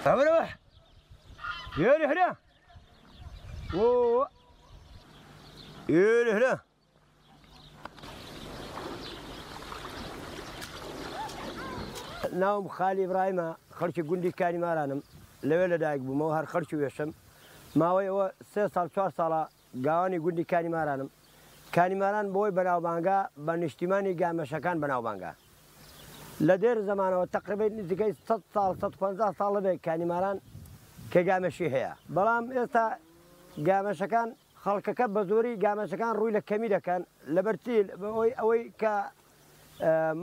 ئەوەرەوە یێرە هرە ئۆ یێرە هرە ناوم خالی ئیبراهیمە خەڵکی گوندی کانی مارانم لەوێ لەدایک بوومەوە هەر خەڵکی وێشم ماوەی ئەوە سێ ساڵ چوار ساڵە گاوانی گوندی کانی مارانم کانی ماران بەوەی بەناوبانگە بە نیشتیمانی گامێشەکان بەناوبانگە لە دێر زەمانەوە تەقریبەن نزیکەی 100 ساڵ 150 ساڵ بێ کانی ماران کە گامێشی هەیە بەڵام ئێستا گامێشەکان خەڵکەکە بە زۆری گامێشەکان ڕووی لە کەمی دەکەن لەبەر چی بەهۆی ئەوەی کە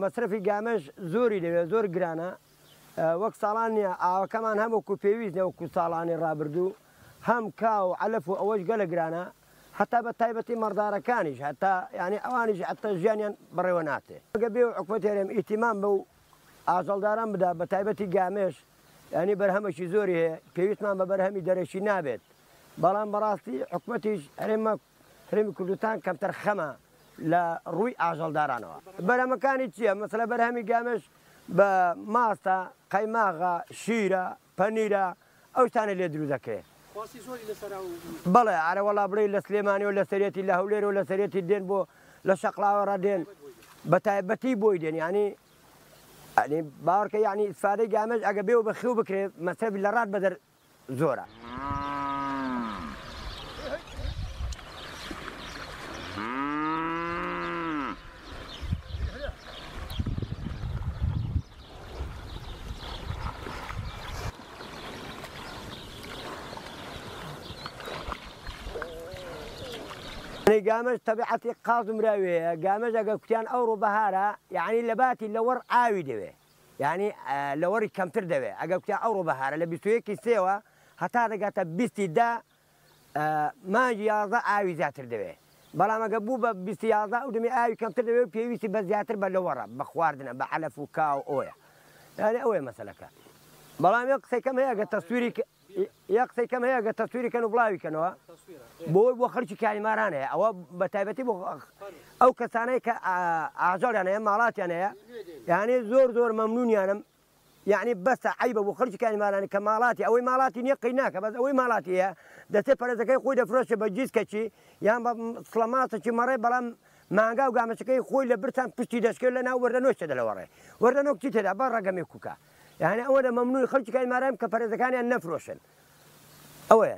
مەسرەفی گامێش زۆری دەوێت زۆر گرانە وەک ساڵان نییە ئاوەکەمان هەم وەکو پێویست نیە وەکو ساڵانی ڕابردوو هەم کا و عەلەف و ئەوەش گەلە گرانە هەتا بە تایبەتی مەڕدارەکانیش هەتا یعنی ئەوانیش هەتا ژیانیان بەڕێوە ناچێ ئەگە بێ و حکومەتی هەرێم ئیهتیمام بەو ئاژەڵداران بدا بە تایبەتی گامێش یعنی بەرهەمێکی زۆری هەیە پێویستمان بە بەرهەمی دەرەکی نابێت بەڵام بەڕاستی حکومەتیش هەرێمە هەرێمی کوردستان کەمتەرخەمە لە ڕووی ئاژەڵدارانەوە. بەرهەمەکانی چییە؟ مەسەلە بەرهەمی گامێش بە ماستە، قەیماغە، شیرە، پەنیرە، ئەو شتانەی لێ دروست دەکرێ. خواستی زۆری لەسەرە و. بەڵێ ئەرە وەڵا بڵێی لە سلێمانی و لە سەرێتی لە هەولێر و لە سەرێتی دێن بۆ لە شەقڵاوە ڕا دێن بە تایبەتی بۆی دێن یانی یانی باوەڕکە یانی ئیسفادەی گامێش ئەگە بێ و بەخێو بکرێ مەسرەفی لە ڕات بەدەر زۆرە. گامەش تەبیعەتی قاز و مراوی هەیە گامەش ئەگەر کوتیان ئەوڕۆ بەهارە یعنی لە باتی لەوەڕ ئاوی دەوێ یانی لەوەڕی کەمتر دەوێ ئەگەر کوتیان ئەوڕۆ بەهارە لە 21 ی سێوە هەتا دەگاتە 20 ی دە مانگی 11 ئاوی زیاتر دەوێ بەڵام ئەگە بوو بە 20 11 ئەو دەمی ئاوی کەمتر دەوێ و پێویستی بە زیاتر بە لەوەڕە بە خواردنە بە عەلەف و کا و ئۆیە یانی ئەوەیە مەسەلەکە بەڵام یەک قسەی کەم هەیە ئەگەر تەسویری یەک قسەی کەم هەیە گەر تەسویری کەن و بڵاوی کەنەوە بۆی بۆ خەڵکی کاریماران هەیە ئەوە بە تایبەتی بۆ ئەو کەسانەی کە ئاژەڵیان هەیە ماڵاتیان هەیە یعنی زۆر زۆر مەمنونیانم یعنی بەسە عیبە بۆ خەڵکی کاریمارانی کە ماڵاتی ئەوەی ماڵاتی نییە قەی ناکە بەس ئەوەی ماڵاتی هەیە دەچێت پەرەزەکەی خۆی دەفرۆشێ بە گیسکەکی یان بە سڵەماسێکی مەڕێ بەڵام مانگا و گامەچەکەی خۆی لە برسان پشتی دەشکێت لە ناو وەردەنۆک تێدا لەوەڕێ وەردەنۆک چی تێدا بە ڕەگەمێ کوکە یانی ئەوەنە مەمنونی خەڵکی کایمارام کە پەرێزەکانیان نەفرۆشن ئەوەیە.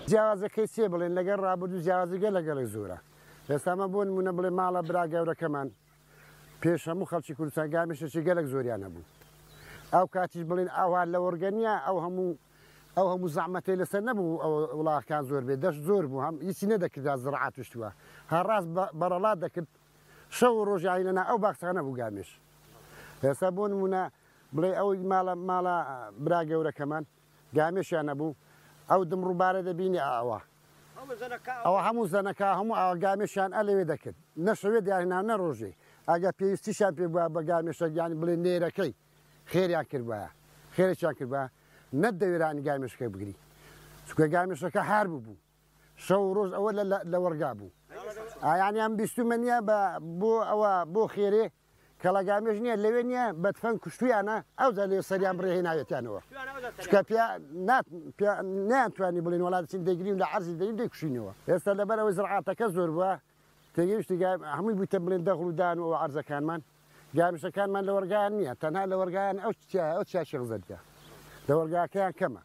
جیاوازەکەی چیە بڵێن لەگەڵ ڕابردوو جیاوازی گەلە گەلێک زۆرە ئێستا مە بۆ نمونە بڵێ ماڵە برا گەورەکەمان پێش هەموو خەڵکی کوردستان گامیشێکی گەلێک زۆریان هەبوو ئەو کاتیش بڵێن ئەوها لەوەڕگە نییە ئەو هەموو ئەو هەموو زەحمەتەی لەسەر نەبوو ئەوە وڵاخەکان زۆر بێ دەشت زۆر بوو هەم هیچی نەدەکردا زڕعات وشتوە هەر ڕاست بەڕەڵا دەکرد شەو و ڕۆژ یانی لەنا ئەو باخچانە بوو گامێش ئێستا بۆ نمونە بڵێ ئەو ماڵە ماڵە برا گەورەکەمان گامێشیان نەبوو ئەو دم ڕووبارە دەبینی ئەوە ئەوە هەموو زەنەکە هەموو ئاوە گامێشیان ئەلەوێ دەکرد نەشەوێ دیارنا نە ڕۆژێ ئەگە پێویستیشان پێ بووە بە گامێشە یانی بڵێ نێرەکەی خێریان کردبایە خێرێکیان کردبایە نەتدەوێرانی گامێشەکە بگری چونکە گامێشەکە هار ببوو شەو و ڕۆژ ئەوە لە وەڕگا بوو ئایانی ئەم بیستومە نییە بە بۆ ئەوە بۆ خێرێ کەڵە گامێش نییە لەوێ نییە بە تفەنگ کوشتویانە ئەوجا لێ سەریان بڕێ هێناوێتیانەوە چونکە پیا نات پیا نەیانتوانی بڵێن وەڵا دەچین دەیگرین لە عەرزی دەرین دەیکوشینەوە ئێستا لەبەر ئەوەی زڕعاتەکە زۆر بووە تێگەیشتی گا هەمووی بوویتە بڵێن دەغڵ و دان و ئەوە عەرزەکانمان گامیشەکانمان لەوەڕگایان نییە تەنها لەوەڕگایان ئەو چیایە ئەو چیای شێخ زەریە لەوەڕگاکەیان کەمە.